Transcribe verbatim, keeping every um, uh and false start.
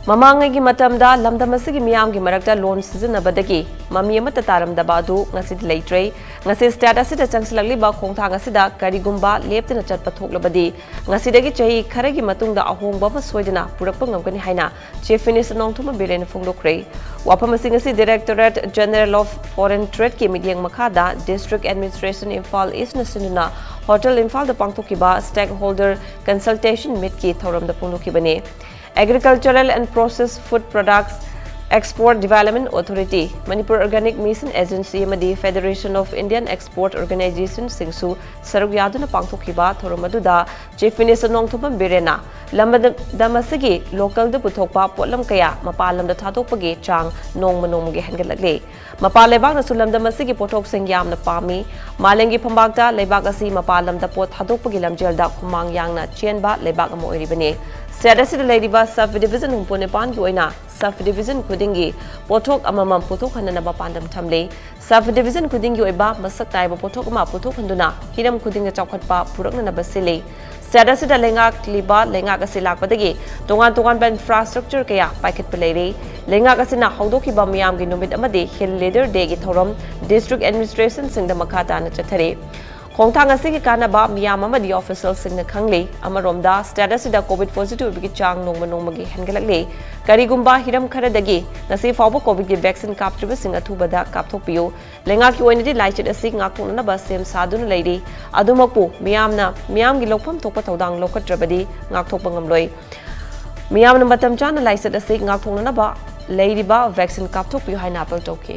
ꯃꯃꯥꯡꯉꯩꯒꯤ ꯃꯇꯝꯗ ꯂꯝꯗꯝ ꯑꯁꯤꯒꯤ ꯃꯤꯌꯥꯝꯒꯤ ꯃꯔꯛꯇ ꯂꯣꯟ ꯁꯤꯖꯤꯟꯅꯕꯗꯒꯤ ꯃꯃꯤ ꯑꯃꯠꯇ ꯇꯥꯔꯝꯗꯕ ꯑꯗꯨ ꯉꯁꯤꯗꯤ ꯂꯩꯇ꯭ꯔꯦ꯫ ꯉꯁꯤ state ꯑꯁꯤꯗ ꯆꯪꯁꯤꯜꯂꯛꯂꯤꯕ ꯈꯣꯡꯊꯥꯡ ꯑꯁꯤꯗ ꯀꯔꯤꯒꯨꯝꯕ ꯂꯦꯞꯇꯅ ꯆꯠꯄ ꯊꯣꯛꯂꯕꯗꯤ, ꯉꯁꯤꯗꯒꯤ ꯆꯍꯤ ꯈꯔꯒꯤ ꯃꯇꯨꯡꯗ ꯑꯍꯣꯡꯕ ꯑꯃ ꯁꯣꯏꯗꯅ ꯄꯨꯔꯛꯄ ꯉꯝꯒꯅꯤ ꯍꯥꯏꯅ Chief Minister ꯅꯣꯡꯊꯣꯝꯕꯝ ꯕꯤꯔꯦꯟꯅ ꯐꯣꯡꯗꯣꯛꯈ꯭ꯔꯦ꯫ ꯋꯥꯐꯝ ꯑꯁꯤ ꯉꯁꯤ Directorate General of Foreign Tradeꯀꯤ ꯃꯤꯠꯌꯦꯡ ꯃꯈꯥꯗ District Administration Imphal Eastꯅ ꯁꯤꯟꯗꯨꯅ Hotel Imphalꯗ ꯄꯥꯡꯊꯣꯛꯈꯤꯕ Stakeholder Consultation Meetꯀꯤ ꯊꯧꯔꯝꯗ ꯐꯣꯡꯗꯣꯛꯈꯤꯕꯅꯤ꯫ Agricultural and Processed Food Products Export Development Authority, Manipur Organic Mission Agency ꯑꯃꯗꯤ Federation of Indian Export Organizationꯁꯤꯡꯁꯨ ꯁꯔꯨꯛ ꯌꯥꯗꯨꯅ ꯄꯥꯡꯊꯣꯛꯈꯤꯕ ꯊꯧꯔꯝ ꯑꯗꯨꯗ Chief Minister ꯅꯣꯡꯊꯣꯝꯕꯝ ꯕꯤꯔꯦꯟꯅ ꯂꯝꯗꯝ ꯑꯁꯤꯒꯤ localꯗ ꯄꯨꯊꯣꯛꯄ ꯄꯣꯠꯂꯝ ꯀꯌꯥ ꯃꯄꯥꯟ ꯂꯝꯗ ꯊꯥꯗꯣꯛꯄꯒꯤ ꯆꯥꯡ ꯅꯣꯡꯃ ꯅꯣꯡꯃꯒꯤ ꯍꯦꯟꯒꯠꯂꯛꯂꯤ꯫ ꯃꯄꯥꯟ ꯂꯩꯕꯥꯛꯅꯁꯨ ꯂꯝꯗꯝ ꯑꯁꯤꯒꯤ ꯄꯣꯠꯊꯣꯛꯁꯤꯡ ꯌꯥꯝꯅ ꯄꯥꯝꯃꯤ꯫ ꯃꯥꯂꯦꯝꯒꯤ ꯐꯝꯕꯥꯛꯇ ꯂꯩꯕꯥꯛ ꯑꯁꯤ ꯃꯄꯥꯟ ꯂꯝꯗ ꯄꯣꯠ ꯊꯥꯗꯣꯛꯄꯒꯤ ꯂꯝꯖꯦꯜꯗ ꯈꯨꯃꯥꯡ ꯌꯥꯡꯅ ꯆꯦꯟꯕ ꯂꯩꯕꯥꯛ ꯑꯃ ꯑꯣꯏꯔꯤꯕꯅꯤ꯫ State ꯑꯁꯤꯗ ꯂꯩꯔꯤꯕ sub division ꯍꯨꯝꯐꯨ ꯅꯤꯄꯥꯟꯒꯤ ꯑꯣꯏꯅ sub division ꯈꯨꯗꯤꯡꯒꯤ ꯄꯣꯠꯊꯣꯛ ꯑꯃꯃꯝ ꯄꯨꯊꯣꯛꯍꯟꯅꯅꯕ ꯄꯥꯟꯗꯝ ꯊꯝꯂꯤ꯫ Sub division ꯈꯨꯗꯤꯡꯒꯤ ꯑꯣꯏꯕ ꯃꯁꯛ ꯅꯥꯏꯕ ꯄꯣꯠꯊꯣꯛ ꯑꯃ ꯄꯨꯊꯣꯛꯍꯟꯗꯨꯅ ꯍꯤꯔꯝ ꯈꯨꯗꯤꯡꯗ ꯆꯥꯎꯈꯠꯄ ꯄꯨꯔꯛꯅꯅꯕ ꯁꯤꯜꯂꯤ꯫ State ꯑꯁꯤꯗ ꯂꯩꯉꯥꯛꯂꯤꯕ ꯂꯩꯉꯥꯛ ꯑꯁꯤ ꯂꯥꯛꯄꯗꯒꯤ ꯇꯣꯉꯥꯟ ꯇꯣꯉꯥꯟꯕ infrastructure ꯀꯌꯥ ꯄꯥꯏꯈꯠꯄ ꯂꯩꯔꯤ꯫ ꯂꯩꯉꯥꯛ ꯑꯁꯤꯅ ꯍꯧꯗꯣꯛꯈꯤꯕ ꯃꯤꯌꯥꯝꯒꯤ ꯅꯨꯃꯤꯠ ꯑꯃꯗꯤ Hill Leader Dayꯒꯤ ꯊꯧꯔꯝ district administrationꯁꯤꯡꯗ ꯃꯈꯥ ꯇꯥꯅ ꯆꯠꯊꯔꯤ꯫ ꯈꯣꯡꯊꯥꯡ ꯑꯁꯤꯒꯤ ꯀꯥꯟꯅꯕ ꯃꯤꯌꯥꯝ ꯑꯃꯗꯤ officialꯁꯤꯡꯅ ꯈꯪꯂꯤ꯫ ꯑꯃꯔꯣꯝꯗ, state ꯑꯁꯤꯗ COVID positive ꯑꯣꯏꯕꯒꯤ ꯆꯥꯡ ꯅꯣꯡꯃ ꯅꯣꯡꯃꯒꯤ ꯍꯦꯟꯒꯠꯂꯛꯂꯤ꯫ ꯀꯔꯤꯒꯨꯝꯕ ꯍꯤꯔꯝ ꯈꯔꯗꯒꯤ ꯉꯁꯤ ꯐꯥꯎꯕ COVIDꯀꯤ vaccine ꯀꯥꯞꯇ꯭ꯔꯤꯕꯁꯤꯡ ꯑꯊꯨꯕꯗ ꯀꯥꯞꯊꯣꯛꯄꯤꯌꯨ꯫ ꯂꯩꯉꯥꯛꯀꯤ ꯑꯣꯏꯅꯗꯤ ꯂꯥꯏꯆꯠ ꯑꯁꯤ ꯉꯥꯛꯊꯣꯛꯅꯅꯕ ꯁꯦꯝ ꯁꯥꯗꯨꯅ ꯂꯩꯔꯤ꯫ ꯑꯗꯨꯃꯛꯄꯨ ꯃꯤꯌꯥꯝꯅ, ꯃꯤꯌꯥꯝꯒꯤ ꯂꯧꯐꯝ ꯊꯣꯛꯄ ꯊꯧꯗꯥꯡ ꯂꯧꯈꯠꯇ꯭ꯔꯕꯗꯤ ꯉꯥꯛꯊꯣꯛꯄ ꯉꯝꯂꯣꯏ꯫ ꯃꯤꯌꯥꯝꯅ ꯃꯇꯝ ꯆꯥꯅ ꯂꯥꯏꯆꯠ ꯑꯁꯤ ꯉꯥꯛꯊꯣꯛꯅꯅꯕ ꯂꯩꯔꯤꯕ vaccine ꯀꯥꯞꯊꯣꯛꯄꯤꯌꯨ ꯍꯥꯏꯅ appeal ꯇꯧꯈꯤ꯫